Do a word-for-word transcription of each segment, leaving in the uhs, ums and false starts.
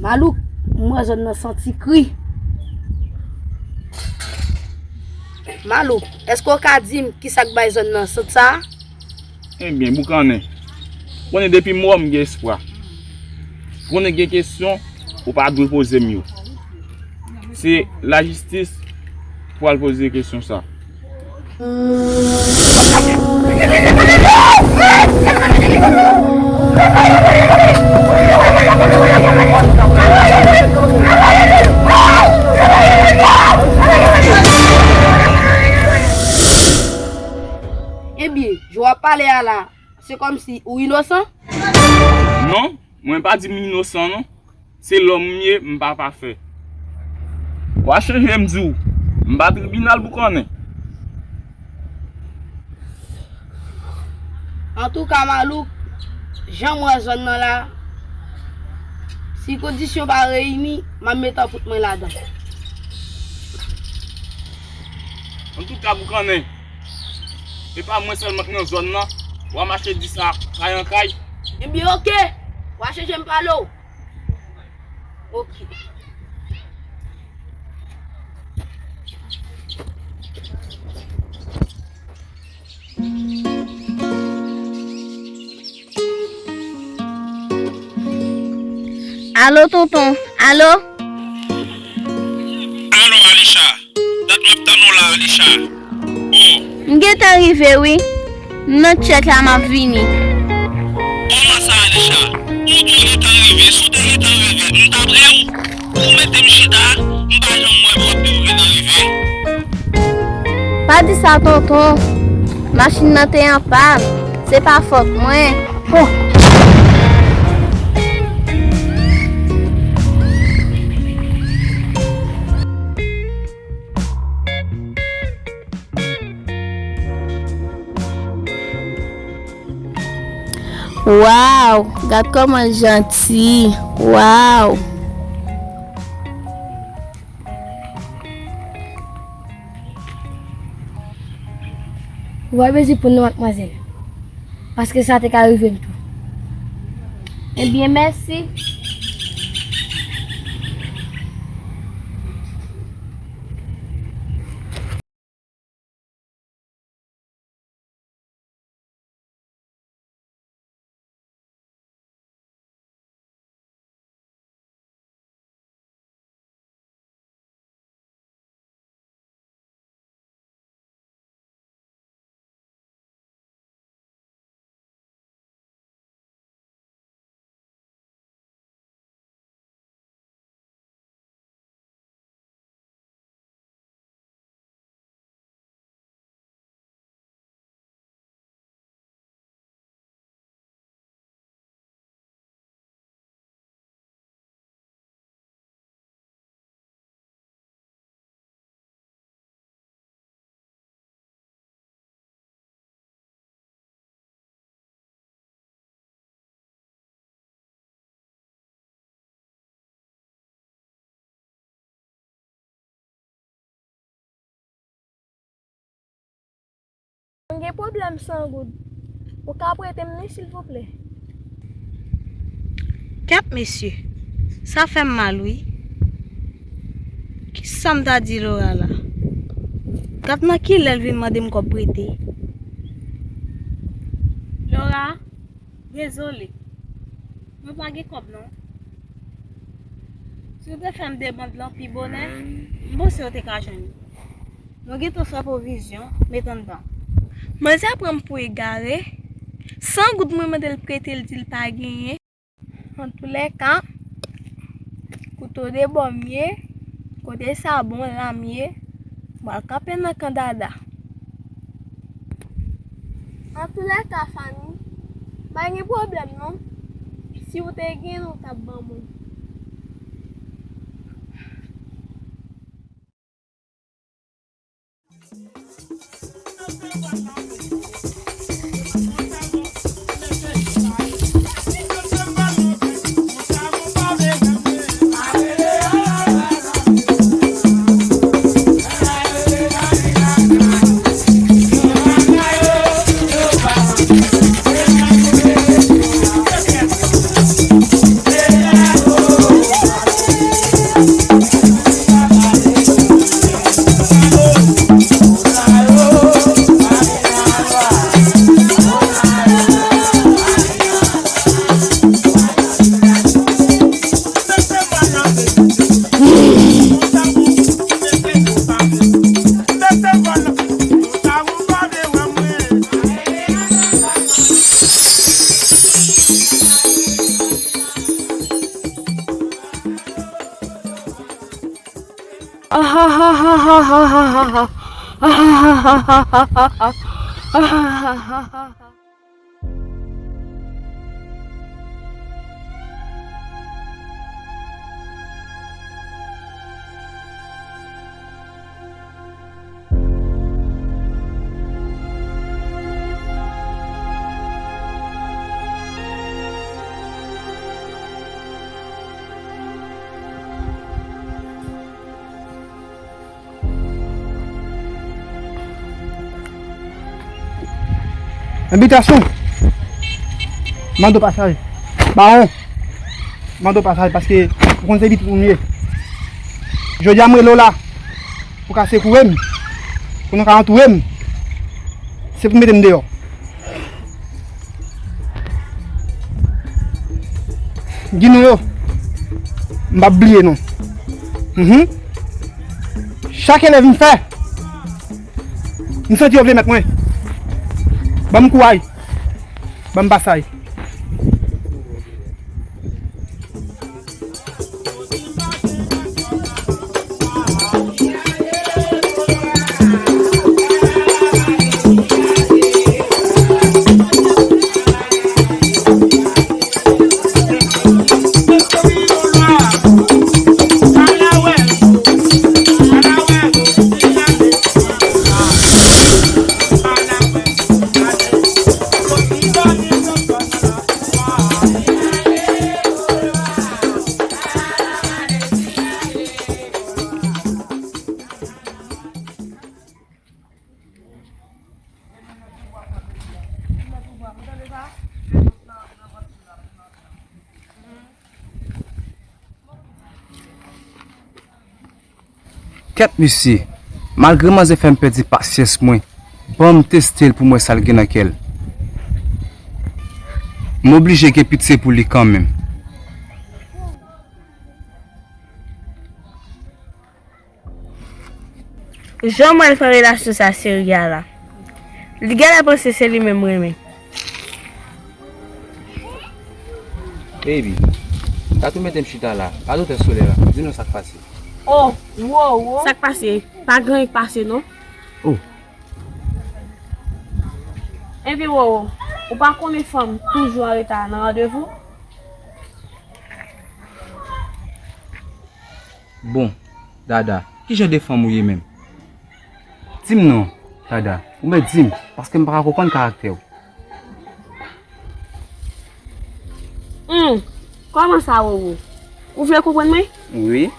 Malouk, m wè zòn nan santi kri. Malouk, èske w ka di m kisa k bay zòn nan sant sa a? Ebyen, Boukannen, konnen depi m wè w, m gen espwa. Konnen gen kesyon ou pa dwe poze m yo. Se lajistis pou al poze kesyon sa. Ebyen, jan w ap pale a la, se kòmsi ou inosan? Non, mwen pa di m inosan non. Se lòm m ye, m pa pafè. W a chanje m di w, m pa tribinal Boukannen. Antouka, Malouk, jan m wè zòn nan la, si kondisyon pa reyini, m ap met anpwent mwen ladan. Antouka, Boukannen, e pa mwen sèlman k nan zòn nan, w a mache di sa kay an kay. Ebyen, oke, w a chanje m pale w. Ok. Alo, tonton. Alo. Alo, Alisha. Dat m ap tann ou la, Alisha. Oh. M gentan rive, wi. M nan tchèch la, m ap vini. Kòman sa, Alisha? Ou di w gentan rive. Si w te gentan rive, m t ap ri w. Ou mete m chita, m pa janm wè bò w te gentan rive. Pa di sa, tonton. Machin nan te an pàn. Se pa fòt mwen. Oh. Waw, gad kòman l janti. Waw. Ou pa bezwen reponn non, madmwazèl. Paske sa te ka rive m tou. Ebyen, mèsi. Mwen gen pwoblèm san goud. Ou ka prete m li, silvouplè? Kèt, mesye. Sa fè m mal, wi. Kisa m ta di Laura la? Gad nan kilè l vin mande m kòb prete. Laura, dezole. Mwen pa gen kòb, non. Si w te fè m demann lan pi bonè, m panse w te ka jwenn li. Nou gentan fè pwovizyon, met anndan. Manzè pran m pou egare. San goud mwen mande l prete, l di l pa genyen. Antoulèka, kouto de bò m ye, kote sabon la m ye, m pral kanpe nan kan Dada. Antoulèka, Fanny, pa gen pwoblèm non. Si w te gen l, ou t ap ban mwen. Envitasyon. Mande w pasaj. Bawon. Mande w pasaj paske ou konn se pitit ou m ye. Jodi a m rele w la pou ka sekoure m, pou nou ka antoure m. Se pou mete m deyò. Ginou yo, m p ap bliye non. Mhm. Chak elèv m fè, m santi yo vle mèt mwen. Ban m kouraj. Ban m pasaj. Kèt mesye, malgre manzè fè m pèdi pasyans mwen, ban m teste l pou m wè sa l gen nan kè l. M oblije gen pitye pou li kanmenm. Jan mwen fè relasyon sa serye a la. Li genlè panse se li menm m renmen. Baby, gad ou mete m chita la, gad otè solèy la, di m non sa k pase. Oh, wo, wo. Sa k pase? Pa gen anyen k pase non. Oh. Epi wo, wo, ou pa konnen fanm toujou an reta nan randevou? Bon, Dada, ki jan de fanm ou ye menm? Di m non, Dada, ou mèt di m, paske m pa ka konprann karaktè w. Hum, kòman sa, Wowo? Ou vle konprann mwen? Wi.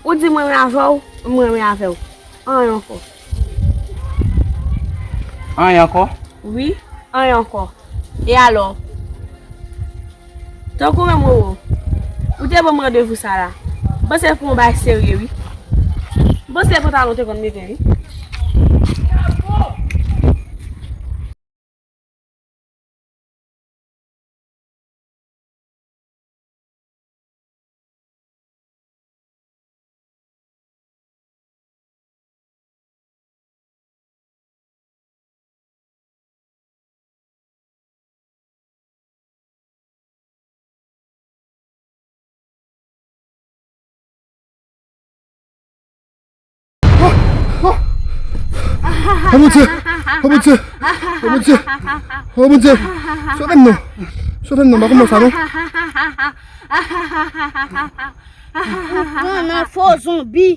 Ou di m renmen avè w, m renmen avè w. Anyen ankò. Anyen ankò? Wi, anyen ankò. E alò? Tankou menm Wowo, ou te ban m randevou sa la. M panse pou yon bagay serye, wi. M panse pantalon te konn mete, wi. Oh Bondye! Oh Bondye! Oh Bondye! Oh Bondye! Sove m non! Sove m non, m pa konn sa non! Ou pran nan fo zonbi!